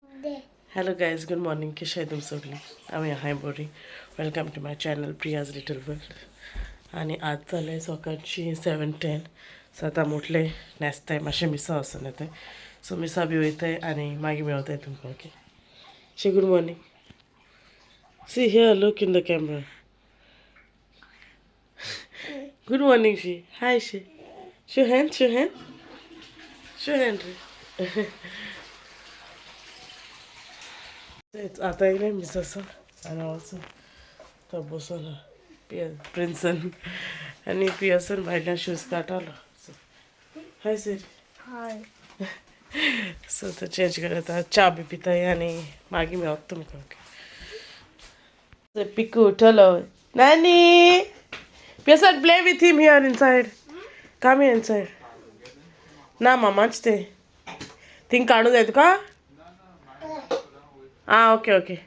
Hello guys, good morning. कशें तुमी सगळीं? आमी हांव बरी. Welcome to my channel, Priya's little world. आनी आज जालें सकाळची 7:10. सो आतां उठले, न्हेसताय, मातशें मिसा वचून येताय. सो मिसा बी वयताय आनी मागीर मेवताय तुमकां. Okay, Shay good morning. See here, look in the camera. Good morning she. Hi she. Show hand, show hand, show hand रे. आतां येयलें मिसासान आनी वचून तो बसोन प्रिन्सन आनी पियर्सन भायल्यान शूज काडटालो. Hi sir. हाय. सो तो चेंज करता, च्या बी पिताय आनी मागीर मेवता तुमकां. ओके, पिकू उठलो. नानी, Pearson, play with him here inside. Come here inside. ना मामाच ते थिंग काडूं जाय तुका. Ah, okay okay.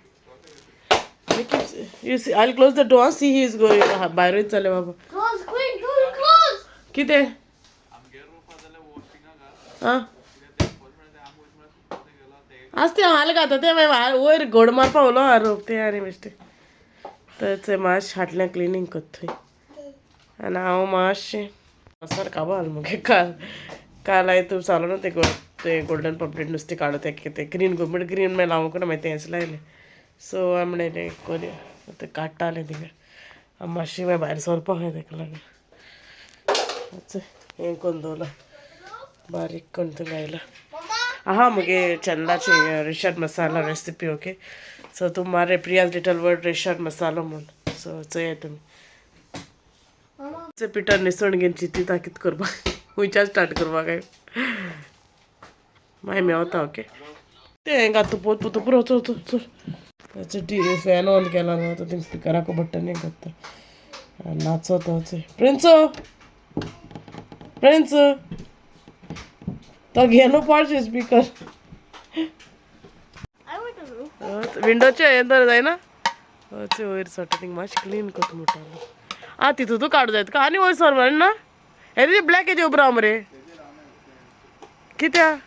You see, I close the door. See, he is going. भायरूच जालें बाबा. Close, quick, close, close. कितें आं आज ते हाल घाता ते मागीर वयर गोड मारपा उलो रोप ते आनी बेश्टे तर मातशें हाटलें क्लिनींग करता थंय. आनी हांव मातशें सर काबाल मुगे. काल काल हांवें तूं चालू न्हू ते ते गोल्डन पॉपलेट नुस्तें काडू ते कितें ग्रीन गोरमेंट ग्रीन मागीर लावंक ना, मागीर तेंच लायलें. सो हांवें म्हणलें करया. तें काडटालें थिंगा मातशें, मागीर भायर सरपाक जाय तेका लागून हें करून दवरलां, बारीक करून थंय घायला. आहा मुगे चॅनलाचे रेशाद मसाला रेसिपी. ओके, सो तूं मारे प्रियाज लिटल वर्ल्ड रेशाद मसालो म्हूण. सो चोया तुमी. पिटर निसण घेवन चिंतिता कितें करपाक, खंयच्यान स्टार्ट करपाक काय. मागीर मेवता. ओके, तें हें घात पोत पोत पुरो. चल चल चल. ताचो टी फॅन ऑन केला न्हू, आतां थिंग स्पिकराक बटन हें करता, नाचत. प्रिन्सो, प्रिन्स, तो घेवन पाडशे स्पिकर. विंडोचे हें तर जायना. वयर सरता थिंग मातशें क्लीन करता म्हणटालो. आं, तितूंत काडूं जाय तुका आनी वयर सर मरे ना. हें ब्लॅक हेजे उबो मरे कित्या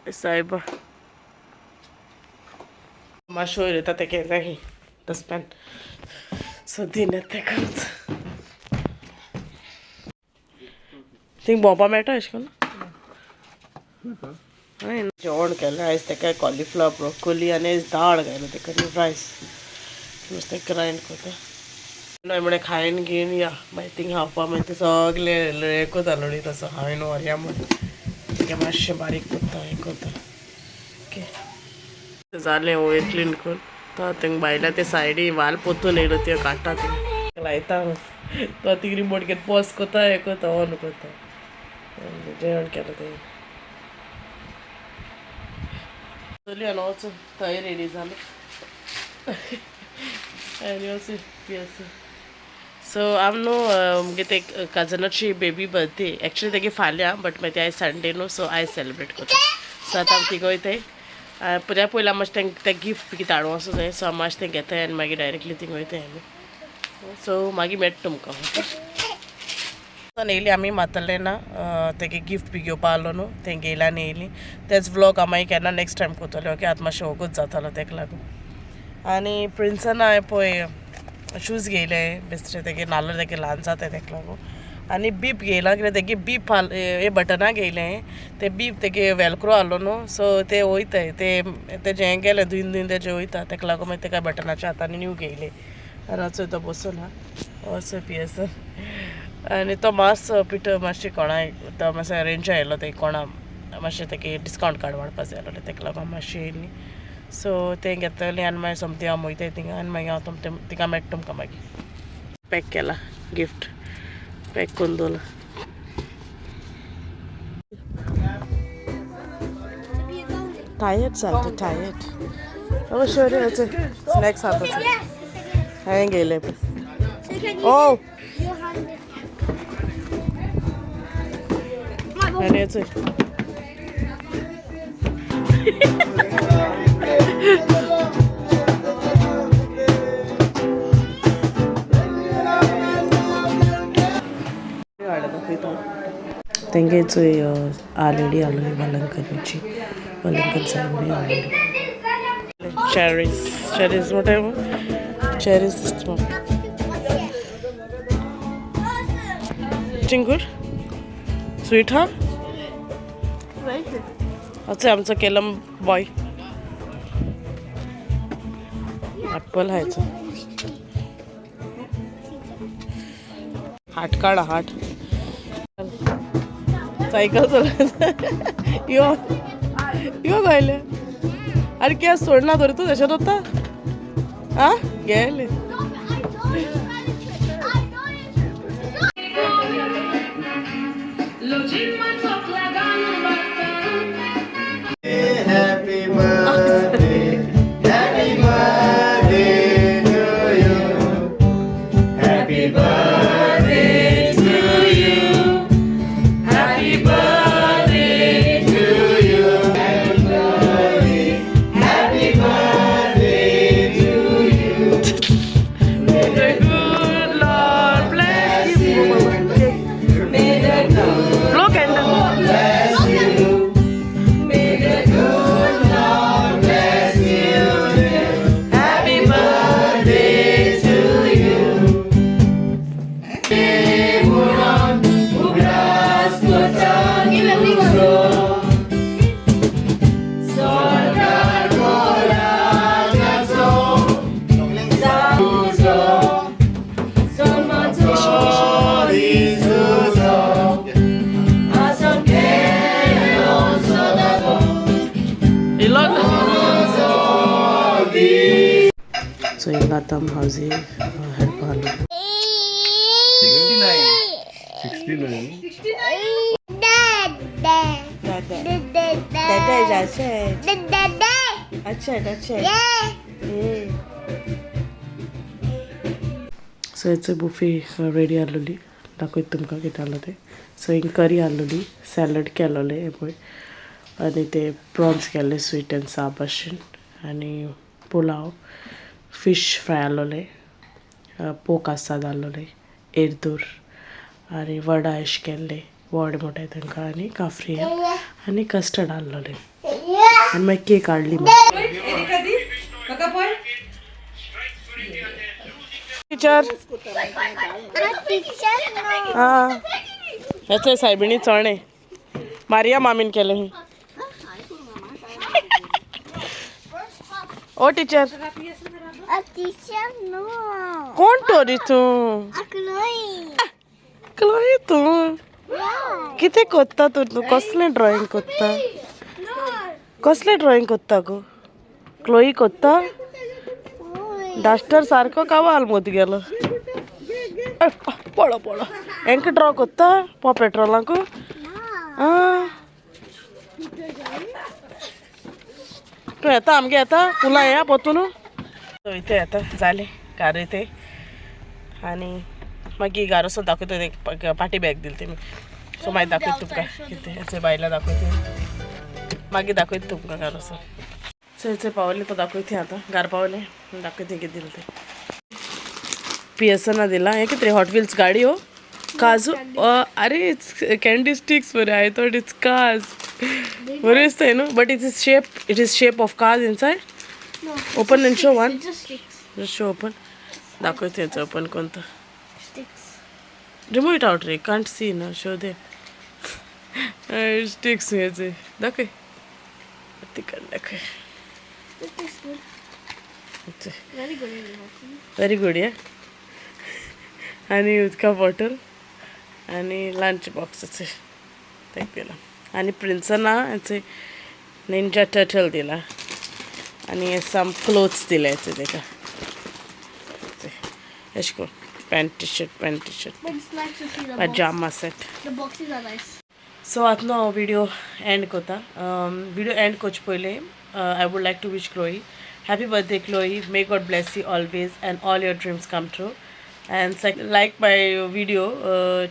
सायबा. मातशें वयर येता तें केलें डस्टबॅन. सो दिन येता तेकाच थिंग भोंवपा मेळटा अशें करून. हांवें जेवण केलें आयज तेका कॉलिफ्लावर, ब्रोकोली आनी दाळ घायलो तेका रायस नुस्तें ग्रायंड करता. हांवें म्हणलें खायन घेवन या, मागीर थिंग खावपा. मागीर ते सगळे हें करता लोणी तसो हांवें व्हरया म्हूण तेका मातशें बारीक करता, हें करता. ओके, जालें वयर क्लीन करून. तो थिंग भायल्या ते सायडी वाल पोतून येयलो, त्यो काडटा, थिंग लायता. तो थिंग रिमोट घेवन पॉज करता, हें करता, ऑन करता. जेवण केलें तें चली आनी वचून थंय रेडी जालें आनी वचून पियेस. सो हांव न्हू मुगे ते कजनाची बेबी बर्थडे एक्चुली तेगे फाल्यां, बट मागीर ते आयज संडे न्हू, सो आयज सेलिब्रेट करता. सो आतां हांव थिंग वयताय. पयल्या पयलीं मातशें तेंकां तें गिफ्ट बी कितें हाडूं आसूं जाय. सो हांव मातशें तें घेताय आनी मागीर डायरेक्टली थिंग वयताय आमी. सो मागीर मेळटा तुमकां. ओके, येयली आमी मातलेना, तेगे गिफ्ट बी घेवपा आहलो न्हू, तें घेयला आनी येयली. तेच व्लॉग हांव मागीर केन्ना नेक्स्ट टायम करतलें. ओके, आतां मातशें वगत जातालो तेका लागून. आनी प्रिन्सन हांवें पळय शूज घेयले बेश्टे, तेगे नाल्ल तेगे ल्हान जाता तेका लागून. आनी बीप घेयला कित्याक तेगे बीप हे बटनां घेयले, ते बीप तेगे वेलक्रो आहलो न्हू, सो ते वयताय ते तेजें हें गेलें धुयन धुयन तेजें वयता तेका लागून मागीर तेका बटनाच्या हातांनी न्यू घेयले. आनी वचो तो बसून हा वचो पियेसन. आनी तो मातसो पिठो मातशें कोणाक तो मातसो अरेंज आयलो ते कोणा मातशें तेगे डिस्कावंट कार्ड वाडपा जाय आसलें, तेका लागून मातशें येयली. सो तें घेतलें आनी मागीर सोमतें हांव वयताय थिंगा आनी मागीर हांव थिंगा मेळटा तुमकां मागीर. पॅक केला गिफ्ट, पॅक करून दवरला. टायर्ड जालें, टायर्ड. शोर स्नॅक्स खाता हांवें घेयलें. ओ आनी चोय हाडलें दाखयता. तेंगे चोय आलेडी आसलेली वेलंकनीची, वेलंकन सेरेमनी आसलेली. चेरीज, चेरीज म्हणटा, चेरीज दिसता म्हाका. चिंगूर स्वीट हा. अच्छा, आमचं केलम बॉय ॲपल हायचं. हाट काढा, हाट. सायकल चलयता. यो यो गायले. अरे केस सोडना तर तूं तशें जाता. आ गेले. Happy birthday, happy birthday to you. Happy birthday to you. Happy birthday to you. Happy birthday, happy birthday to you. May the good Lord bless you. May the good Blow candle. Bless you. May the good Lord bless you. Happy birthday to you. उग्रास कोता दुसरो सरकार राजाचो तुजो दिसुचो आसो सदां. इलो. So हिंगा आतां आमी हावजी हेडपा आसलो. 69. Dad. Dad. Dad. Dad. अच्छा अच्छा. Yeah. सो हेचो बुफे रेडी आसलेली. दाखयता तुमकां कितें आसलो तें. सो हिंग करी आसलेली, सॅलड केलोलें हें पळय, आनी ते प्रॉन्स केल्ले स्वीट एंड साव भाशेन, आनी पुलाव, फिश फ्राय आसलोले, पोक आसाद आसलोले, एरदूर आनी वडा अशें केल्ले, वड म्हणटाय तांकां, आनी काफ्रियल आनी कस्टर्ड आसलोलें आनी मागीर केक हाडली. मागीर टिचर. Teacher, no. हा, हेचे सायबिणी चणे मारिया मामीन केले हे. ओ teacher. A teacher, no. कोण टोरी तूं? A Chloe. Chloe तूं कितें कोत्ता तूं? तूं कसलें ड्रॉइंग कोत्ता? कसलें ड्रॉइंग कोत्ता गो क्लोई? कोत्ता डस्टर सारको कावाल मोत गेलो. पळो पळो, हेंका ड्रॉ कोत्ता पॉ पेट्रोलांकू. आं, तूं येता आमगे येता पुला येया पोतून इथे येता. जालें घार ते आनी मागीर घार वचून दाखयता. एक पाटी बॅग दिली तेमी. सो मागीर दाखयता तुमकां कितें. हेचे बायलां दाखयता, मागीर दाखयता तुमकां घार वचून. सो हेचे पावले तो दाखयता. आतां घार पावले, दाखयता कितें दिलें तें. पिएसना दिला हें कितें? हॉट व्हील्स गाडी हो काजू. अरे, it's candy sticks बरे. I thought it's cars. बरें दिसता न्हू? But it is shape, it is shape of cars inside. Open and show one. It's just sticks. Just show open. दाखवते याचं ओपन कोणतं. Sticks. Remove it out ray, can't see ना. Show they sticks. याचे दाखय, तिकड दाखय. This is good. Very good in very good या. आणि उदका बॉटल आणि लंच बॉक्स ते दिला आणि प्रिन्सना याचे निंजा टर्टल दिला आणि सम क्लोथ्स दिले याचे ताका अशें करून pant T shirt, pant T shirt. But it's nice to see the box. Pajama set. The boxes are nice. So आतां हांव विडियो एंड करता. विडियो एंड करचे पयलीं I would like to wish Chloe happy birthday. Chloe, may God bless you always and all your dreams come true. And like my video,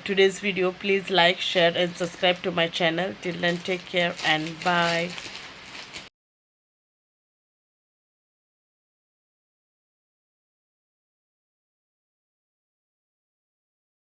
today's video, please like, share and subscribe to my channel. Till then, take care and bye.